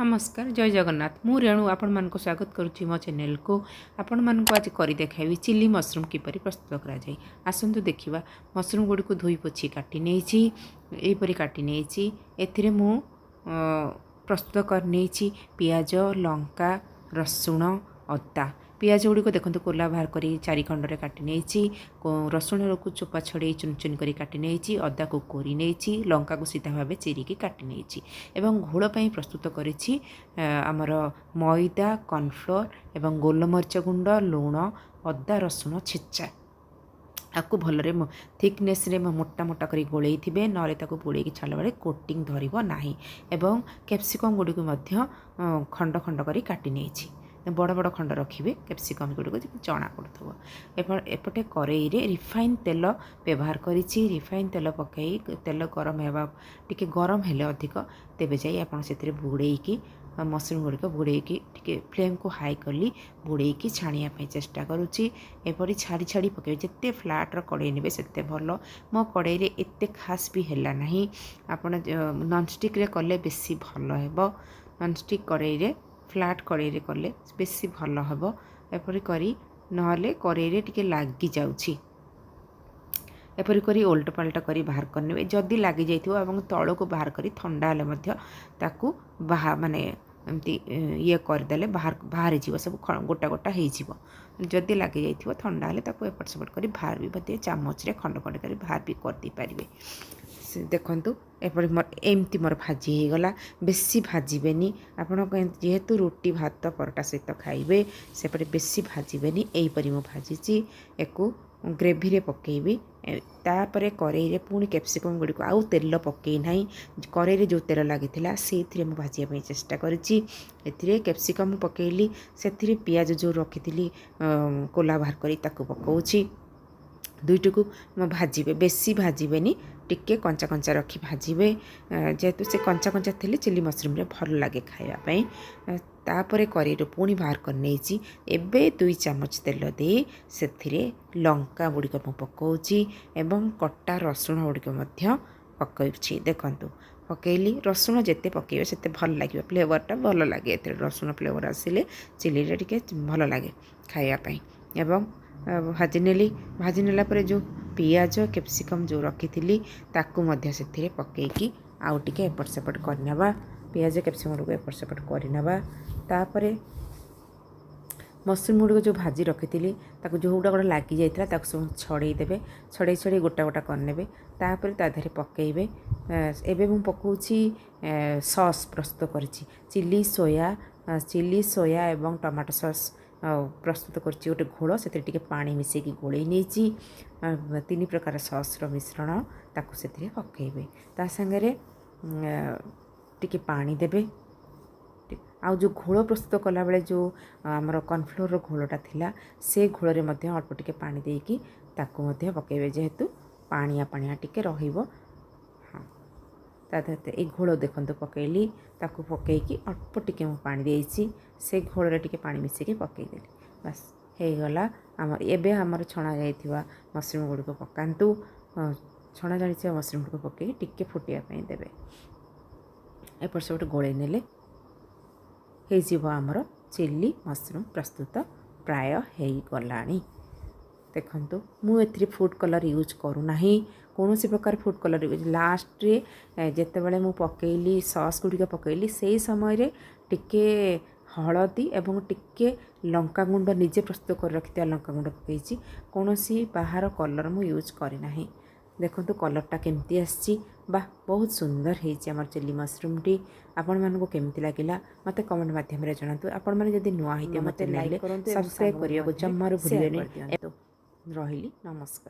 ନମସ୍କାର, ଜୟ ଜଗନ୍ନାଥ। ମୁଁ ରେଣୁ ଆପଣମାନଙ୍କୁ ସ୍ୱାଗତ କରୁଛି ମୋ ଚ୍ୟାନେଲକୁ। ଆପଣମାନଙ୍କୁ ଆଜି କରି ଦେଖାଇବି ଚିଲି ମସରୁମ୍ କିପରି ପ୍ରସ୍ତୁତ କରାଯାଏ। ଆସନ୍ତୁ ଦେଖିବା। ମସରୁମ୍ ଗୁଡ଼ିକୁ ଧୋଇ ପୋଛି କାଟି ନେଇଛି, ଏହିପରି କାଟି ନେଇଛି। ଏଥିରେ ମୁଁ ପ୍ରସ୍ତୁତ କରିନେଇଛି ପିଆଜ, ଲଙ୍କା, ରସୁଣ, ଅଦା। ପିଆଜ ଗୁଡ଼ିକ ଦେଖନ୍ତୁ, କୋଲା ବାହାର କରି ଚାରି ଖଣ୍ଡରେ କାଟି ନେଇଛି। ରସୁଣକୁ ଚୋପା ଛଡ଼େଇ ଚୁନ ଚୁନ କରି କାଟି ନେଇଛି। ଅଦାକୁ କୋରି ନେଇଛି। ଲଙ୍କାକୁ ସିଧା ଭାବେ ଚିରିକି କାଟି ନେଇଛି ଏବଂ ଘୋଳ ପାଇଁ ପ୍ରସ୍ତୁତ କରିଛି ଆମର ମଇଦା, କର୍ଣ୍ଣଫ୍ଲୋର୍ ଏବଂ ଗୋଲମରିଚ ଗୁଣ୍ଡ, ଲୁଣ, ଅଦା ରସୁଣ ଛେଚା। ଆକୁ ଭଲରେ ଥିକନେସ୍ରେ ମୋଟା ମୋଟା କରି ଗୋଳେଇଥିବେ, ନହେଲେ ତାକୁ ବୁଡ଼େଇକି ଛାଡ଼ିଲା ବେଳେ କୋଟିଂ ଧରିବ ନାହିଁ। ଏବଂ କ୍ୟାପ୍ସିକମ୍ ଗୁଡ଼ିକୁ ମଧ୍ୟ ଖଣ୍ଡ ଖଣ୍ଡ କରି କାଟି ନେଇଛି। ବଡ଼ ବଡ଼ ଖଣ୍ଡ ରଖିବେ କ୍ୟାପ୍ସିକମ୍ ଗୁଡ଼ିକୁ, ଯେମିତି ଜଣା ପଡ଼ୁଥିବ। ଏପଟେ କରେଇରେ ରିଫାଇନ୍ ତେଲ ବ୍ୟବହାର କରିଛି। ରିଫାଇନ୍ ତେଲ ପକାଇ ତେଲ ଗରମ ହେବା, ଟିକେ ଗରମ ହେଲେ ଅଧିକ, ତେବେ ଯାଇ ଆପଣ ସେଥିରେ ବୁଡ଼େଇକି, ମସରୁମ୍ ଗୁଡ଼ିକ ବୁଡ଼େଇକି, ଟିକେ ଫ୍ଲେମ୍କୁ ହାଇ କଲି, ବୁଡ଼େଇକି ଛାଣିବା ପାଇଁ ଚେଷ୍ଟା କରୁଛି। ଏପରି ଛାଡ଼ି ଛାଡ଼ି ପକାଇବେ। ଯେତେ ଫ୍ଲାଟ୍ର କଡ଼େଇ ନେବେ, ସେତେ ଭଲ। ମୋ କଡ଼େଇରେ ଏତେ ଖାସ୍ ବି ହେଲା ନାହିଁ। ଆପଣ ନନଷ୍ଟିକ୍ରେ କଲେ ବେଶୀ ଭଲ ହେବ। ନନଷ୍ଟିକ୍ କଡ଼େଇରେ, ଫ୍ଲାଟ୍ କଡ଼େଇରେ କଲେ ବେଶୀ ଭଲ ହେବ। ଏପରି କରି, ନହେଲେ କଡ଼େଇରେ ଟିକେ ଲାଗିଯାଉଛି। ଏପରି କରି ଓଲଟ ପାଲଟ କରି ବାହାର କରିନେବେ ଯଦି ଲାଗିଯାଇଥିବ ଏବଂ ତଳକୁ ବାହାର କରି ଥଣ୍ଡା ହେଲେ ମଧ୍ୟ ତାକୁ ମାନେ ଏମିତି ଇଏ କରିଦେଲେ ବାହାରିଯିବ ସବୁ, ଗୋଟା ଗୋଟା ହେଇଯିବ। ଯଦି ଲାଗିଯାଇଥିବ, ଥଣ୍ଡା ହେଲେ ତାକୁ ଏପଟ ସେପଟ କରି ବାହାର ବି ମଧ୍ୟ ଚାମଚରେ ଖଣ୍ଡ ଖଣ୍ଡ କରି ବାହାର ବି କରିଦେଇପାରିବେ। ସେ ଦେଖନ୍ତୁ, ଏପରି ମୋର ଏମିତି ମୋର ଭାଜି ହେଇଗଲା। ବେଶୀ ଭାଜିବେନି ଆପଣ, ଯେହେତୁ ରୁଟି, ଭାତ, ପରଟା ସହିତ ଖାଇବେ, ସେପରି ବେଶୀ ଭାଜିବେନି। ଏହିପରି ମୁଁ ଭାଜିଛି। ୟାକୁ ଗ୍ରେଭିରେ ପକାଇବି। ତାପରେ କରେଇରେ ପୁଣି କ୍ୟାପ୍ସିକମ୍ ଗୁଡ଼ିକୁ, ଆଉ ତେଲ ପକାଇ ନାହିଁ। କରେଇରେ ଯେଉଁ ତେଲ ଲାଗିଥିଲା, ସେଇଥିରେ ମୁଁ ଭାଜିବା ପାଇଁ ଚେଷ୍ଟା କରିଛି। ଏଥିରେ କ୍ୟାପ୍ସିକମ୍ ପକାଇଲି, ସେଥିରେ ପିଆଜ ଯେଉଁ ରଖିଥିଲି କୋଲା ବାହାର କରି, ତାକୁ ପକାଉଛି। ଦୁଇଟିକୁ ଭାଜିବେ। ବେଶୀ ଭାଜିବେନି, ଟିକେ କଞ୍ଚା କଞ୍ଚା ରଖି ଭାଜିବେ। ଯେହେତୁ ସେ କଞ୍ଚା କଞ୍ଚା ଥିଲେ ଚିଲି ମସରୁମ୍ରେ ଭଲ ଲାଗେ ଖାଇବା ପାଇଁ। ତାପରେ କରେଇରୁ ପୁଣି ବାହାର କରିନେଇଛି। ଏବେ 2 ଚାମଚ ତେଲ ଦେଇ ସେଥିରେ ଲଙ୍କା ଗୁଡ଼ିକ ମୁଁ ପକାଉଛି ଏବଂ କଟା ରସୁଣ ଗୁଡ଼ିକ ମଧ୍ୟ ପକାଉଛି। ଦେଖନ୍ତୁ, ପକାଇଲି। ରସୁଣ ଯେତେ ପକାଇବେ, ସେତେ ଭଲ ଲାଗିବ, ଫ୍ଲେଭରଟା ଭଲ ଲାଗେ। ଏଥିରେ ରସୁଣ ଫ୍ଲେଭର ଆସିଲେ ଚିଲିରେ ଟିକେ ଭଲ ଲାଗେ ଖାଇବା ପାଇଁ। ଏବଂ ଭାଜି ନେଲି। ଭାଜି ନେଲା ପରେ ଯେଉଁ ପିଆଜ, କ୍ୟାପ୍ସିକମ୍ ଯେଉଁ ରଖିଥିଲି, ତାକୁ ମଧ୍ୟ ସେଥିରେ ପକାଇକି ଆଉ ଟିକେ ଏପଟ ସେପଟ କରିନେବା। ପିଆଜ, କ୍ୟାପ୍ସିକମ୍ ଗୁଡ଼ିକୁ ଏପଟ ସେପଟ କରିନେବା। ତାପରେ ମସରୁମ୍ ଗୁଡ଼ିକ ଯେଉଁ ଭାଜି ରଖିଥିଲି, ତାକୁ ଯେଉଁ ଗୁଡ଼ା ଲାଗିଯାଇଥିଲା, ତାକୁ ସବୁ ଛଡ଼େଇ ଦେବେ। ଛଡ଼େଇ ଛଡ଼େଇ ଗୋଟା ଗୋଟା କରିନେବେ। ତାପରେ ତା ଦେହରେ ପକାଇବେ। ଏବେ ମୁଁ ପକାଉଛି ସସ୍ ପ୍ରସ୍ତୁତ କରିଛି, ଚିଲି ସୋୟା। ଚିଲି ସୋୟା ଏବଂ ଟମାଟୋ ସସ୍ ପ୍ରସ୍ତୁତ କରିଛି ଗୋଟେ ଘୋଳ। ସେଥିରେ ଟିକେ ପାଣି ମିଶାଇକି ଗୋଳେଇ ନେଇଛି। ତିନି ପ୍ରକାର ସସ୍ର ମିଶ୍ରଣ, ତାକୁ ସେଥିରେ ପକାଇବେ। ତା ସାଙ୍ଗରେ ଟିକେ ପାଣି ଦେବେ। ଆଉ ଯେଉଁ ଘୋଳ ପ୍ରସ୍ତୁତ କଲାବେଳେ ଯେଉଁ ଆମର କର୍ଣ୍ଣଫ୍ଲୋର୍ର ଘୋଳଟା ଥିଲା, ସେ ଘୋଳରେ ମଧ୍ୟ ଅଳ୍ପ ଟିକେ ପାଣି ଦେଇକି ତାକୁ ମଧ୍ୟ ପକାଇବେ, ଯେହେତୁ ପାଣିଆ ପାଣିଆ ଟିକେ ରହିବ। ହଁ, ତା ଦେହରେ ଏଇ ଘୋଳ ଦେଖନ୍ତୁ ପକାଇଲି। ତାକୁ ପକାଇକି ଅଳ୍ପ ଟିକେ ମୁଁ ପାଣି ଦେଇଛି। ସେ ଘୋଳରେ ଟିକେ ପାଣି ମିଶାଇକି ପକାଇଦେଲି। ବାସ୍, ହେଇଗଲା ଆମର। ଏବେ ଆମର ଛଣା ଯାଇଥିବା ମସରୁମ୍ ଗୁଡ଼ିକ ପକାନ୍ତୁ। ଛଣା ଯାଇଥିବା ମସରୁମ୍ ଗୁଡ଼ିକ ପକାଇକି ଟିକେ ଫୁଟିବା ପାଇଁ ଦେବେ। ଏପଟ ସେପଟ ଗୋଳେଇ ନେଲେ ହେଇଯିବ ଆମର ଚିଲି ମସରୁମ୍ ପ୍ରସ୍ତୁତ ପ୍ରାୟ ହେଇଗଲାଣି। ଦେଖନ୍ତୁ, ମୁଁ ଏଥିରେ ଫୁଡ଼୍ କଲର୍ ୟୁଜ୍ କରୁନାହିଁ, କୌଣସି ପ୍ରକାର ଫୁଡ଼୍ କଲର୍ ୟୁଜ୍। ଲାଷ୍ଟରେ ଯେତେବେଳେ ମୁଁ ପକାଇଲି, ସସ୍ ଗୁଡ଼ିକ ପକାଇଲି, ସେଇ ସମୟରେ ଟିକେ ହଳଦୀ ଏବଂ ଟିକେ ଲଙ୍କାଗୁଣ୍ଡ, ନିଜେ ପ୍ରସ୍ତୁତ କରି ରଖିଥିବା ଲଙ୍କାଗୁଣ୍ଡ ପକାଇଛି। କୌଣସି ବାହାର କଲର୍ ମୁଁ ୟୁଜ୍ କରିନାହିଁ। ଦେଖନ୍ତୁ, କଲର୍ଟା କେମିତି ଆସିଛି। ବାଃ, ବହୁତ ସୁନ୍ଦର ହେଇଛି ଆମର ଚିଲି ମସରୁମ୍ଟି। ଆପଣମାନଙ୍କୁ କେମିତି ଲାଗିଲା, ମୋତେ କମେଣ୍ଟ ମାଧ୍ୟମରେ ଜଣାନ୍ତୁ। ଆପଣମାନେ ଯଦି ନୂଆ ହେଇଥିବେ ମୋତେ ମୋତେ ଲାଇକ୍ କରନ୍ତୁ ଏବଂ ସବସ୍କ୍ରାଇବ୍ ସାଙ୍ଗମାନଙ୍କ କରିବାକୁ ମଧ୍ୟରେ ଜମାରୁ ସେୟାର ଭୁଲିବେନି। କରିଦିଅନ୍ତୁ। ରହିଲି, ନମସ୍କାର।